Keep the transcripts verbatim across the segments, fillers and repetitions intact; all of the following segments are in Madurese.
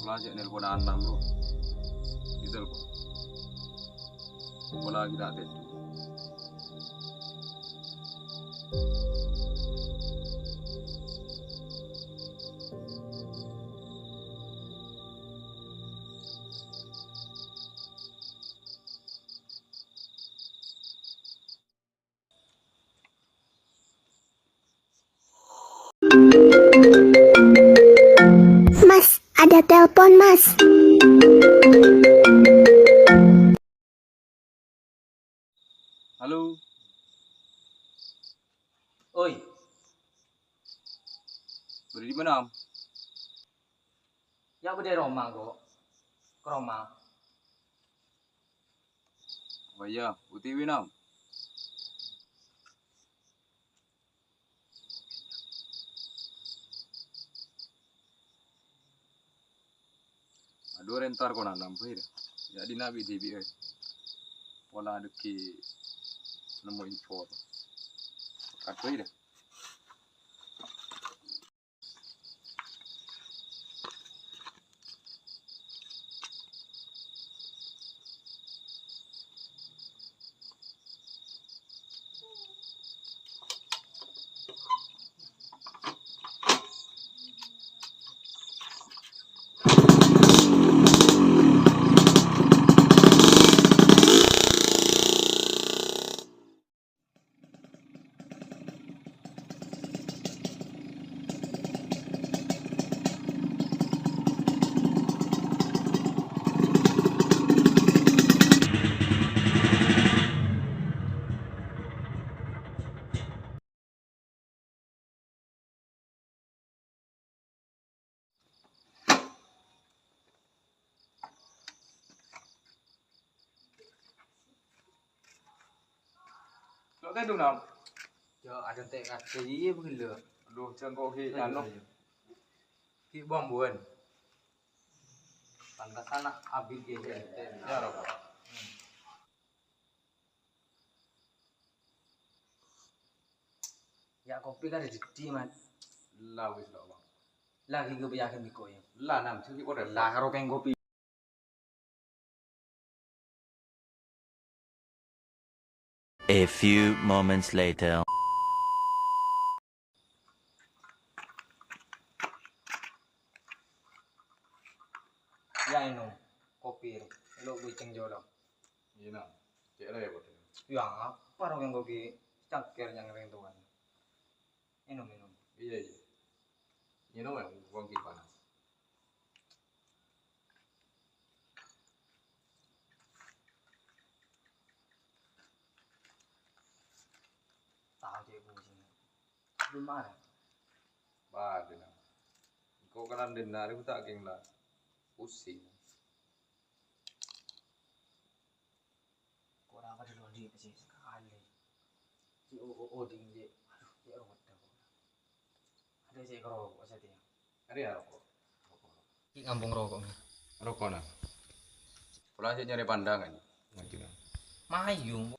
Pola cè' nelpon Anam, Bro. Ditelpon. Pola ghi' ta' tèdung. Mas, ada telepon, Mas. Halo. Oi. Bâdâ è dimma, Nam? Ya, bâdâ è roma, kok. Ka roma. Oh iya, O T W, Nam. Adhu, rèntar kona nambâi, dâ. Ya, dina bi-, dhibi', eh. Pola dhâggi' nemmo info. Kadhu, dâ. Lo' tèdung, Nam? Yo, adâ' tè' kadhi, iyâ, bhâghus, lo. Adhu, jhâ' engko' ghi' Ayo, anu. Ayo. Ghi' buwân-buwân. Pantesan abit ghi' tè'. Ya, roko. Ya, kopi kan rejeki, Mat. La, wis, la, Bang. La, ghi' ghâbây yakin biko, ya. La, Nam, sèngko' orèng. La, karo kèng kopi. A few moments later. Ya, ènom kopi, lo' buceng jolo. Iyâ, Nam. Cè' rèpot. Ya, apa ro kèng kopi cangkir yang rèng tuwan. Ènom, ènom. Iyâ, iyâ. Ngènom, ya, wong ki panas. Tao cè' pusing. Belum ada. Bâdâ, Nam. Engko' kan dhinna' rèya ta' kèng la pusing. Kok ora padha loli sih sekali. Si o o o ding je. Aduh, ya ora padha kok. Ada sih rokok saja. Ada ya rokok. Rokok. Ki ngampung rokok nih. Rokok nah. Kula sih nyari pandangan. Ngaji nah. Mayung.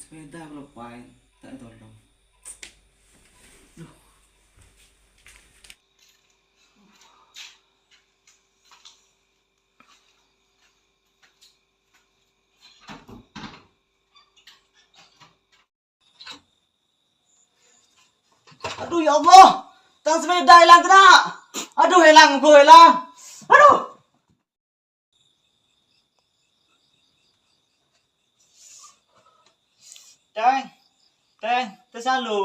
Sepèda kaloppaè, ta' ètolong. Duh. Aduh, ya Allah. Tang sepèda èlang, kèna. Aduh, èlang, Bu, èlang. Aduh. Tèng, Tèng, tèsalu.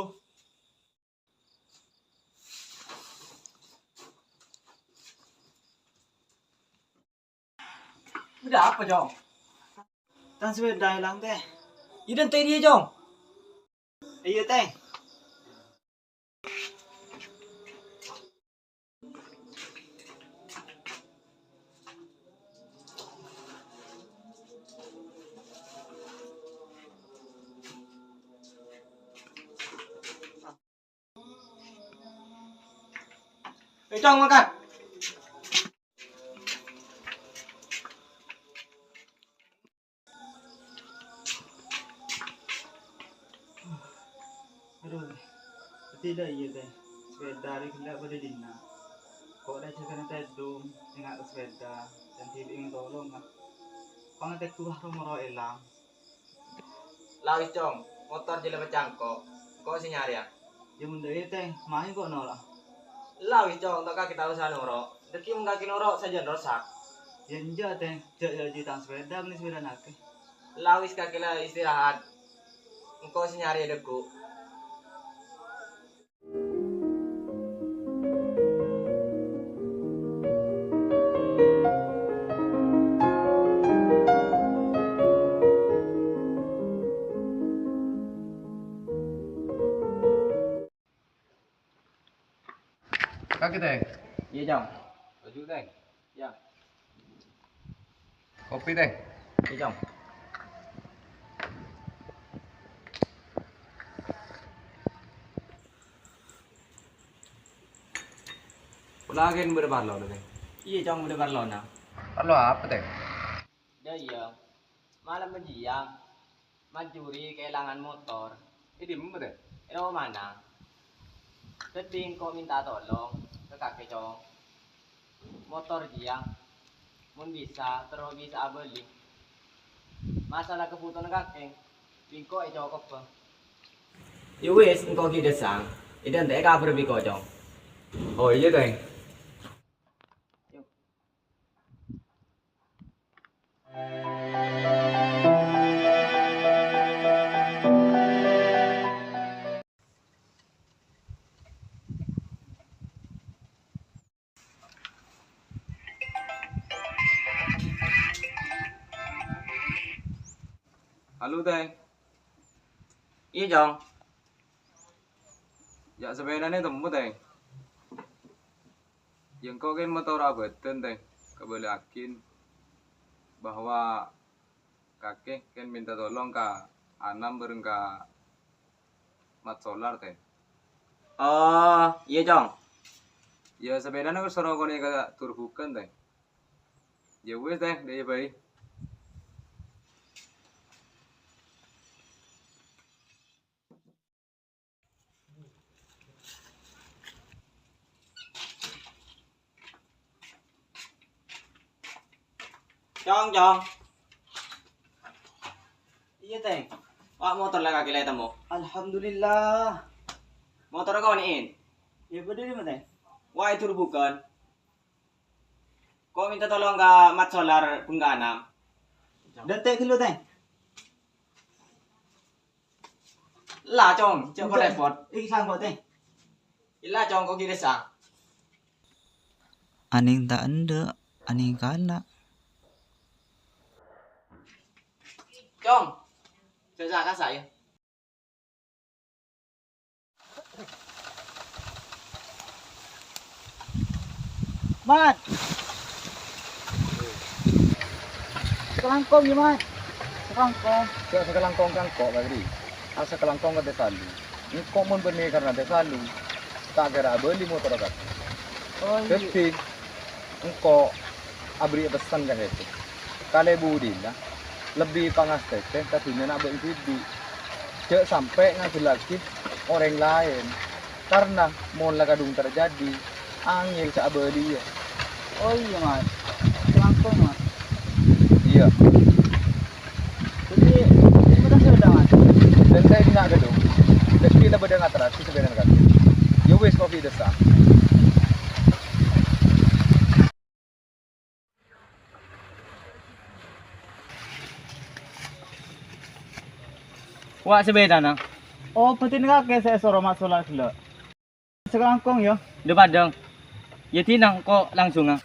Bâḍâ apa, Cong? Tang sepèda èlang, Tèng. Yâ, dântè' rèya, Cong. Iyâ, Tèng. Ayo, Cong, mangkat. Aduh, dhâddhi la iyâ, Tèng. Sepèda rè ghellâ' bâḍâ è dinna'. Ko' rèya jâgâna tèḍung, enga' ka sepèda, dan dhibi' ètolong, ka. Pangatèk duwâ' ro-moro èlang. La wis, Cong, motor jhâlâ pècangko', engko' sè nyarèya. Yâ, mon dhâ' iyâ, Tèng, mayu engko' noro'. La wis, Cong, ta' kakè ta' osa noro'. Dhâggi' mon kakè noro', sajân rosak. Yâ, enjâ', Tèng, jhâ' jhâjhi tang sepèda, bânnè sepèdana kakè. La wis, kakè la istirahat. Engko' sè nyarèya dhâggu'. Kakè, Tèng. Iyâ, Cong. Laju, Tèng. Iyâ. Kopi, Tèng. Iyâ, Cong. Kaulâ kèng bâḍâ parlo, Tèng. Iyâ, Cong, bâḍâ parlona. Parlo apa, Tèng? Iyâ, iyâ. Malem panjiyâng, Mat Juri kaèlangan motor. È ḍimma, Tèng? È romana. Dhâddhi engko' mènta tolong ka kakè, Cong. Motor jiyâ, mon bisa, terro bisa abâli. Masalah kabhutowanna kakè, bi' engko' ècokopa. Yâ wis, engko' ghi' dhâsang. Èḍântè' kabhâr bi' engko', Cong. Oh, iyâ, Tèng. Halo, Tèng. Iyâ, Cong. Jhâ' sapèdana temmo, Tèng. Yâ engko' kèng motor abâdân, Tèng, kabâlâ'aghin bahwa kakè kèng mènta tolong ka Anam bhâreng ka Mat Solar, Tèng. Oh, iyâ, Cong. Yâ, sapèdana soro konè' ka Turbugan, Tèng. Yâ wis, Tèng, ḍâ' iyâ bhâi. Cong, Cong. Iyâ, Tèng. Wa', motor la kakè la ètemmo. Alhamdulillah. Motor ko' nè'in? Yâ, bâḍâ ḍimma, Tèng? Wa', è Turbugan. Ko' mènta tolong ka Mat Solar bhâreng ka Anam. Ḍântè' ghâllu, Tèng. La, Cong, jhâ' repot. Iki sangko', Tèng. Ella, Cong, ko' ghi' dhâsang. Anèng ta' enḍâ', anèng kana'. Cong, jhâ' sa-kasa, yâ. Mat. Sakalangkong, yâ, Mat. Sakalangkong. Jhâ' sakalangkong ka engko', Badri. Asakalangkong ka Tèsalu. Engko' mon bânnè karna Tèsalu, ta' kèra abâli motorra kakè. Oh, iyâ. Dhâddhi, engko' abherri'â pessen ka sèttong. Kalè budina, lebbi pangastètè ka dhunnyana abâ' dhibi'. Jhâ' sampè' ngajhâllaghi orèng laèn, karna mon la kadhung terjadi, angèl sè abâliyâ. Oh iyâ, Mat. Langkong, Mat. Iyâ. Dhâddhi, terima kasih udah, Mat. Dhân sè dinna' ghâllu. Dhâddhi la bâdâ ngaterraghi sabellunna kadhi. Yâ wis, kopi dhissa. Wa' sabellunna. Oh, bhâdhân kakè sè èsoro masola ghellâ'. Sakalangkong, yâ. Dâ' padâ. Yâ, dinna engko' langsunga.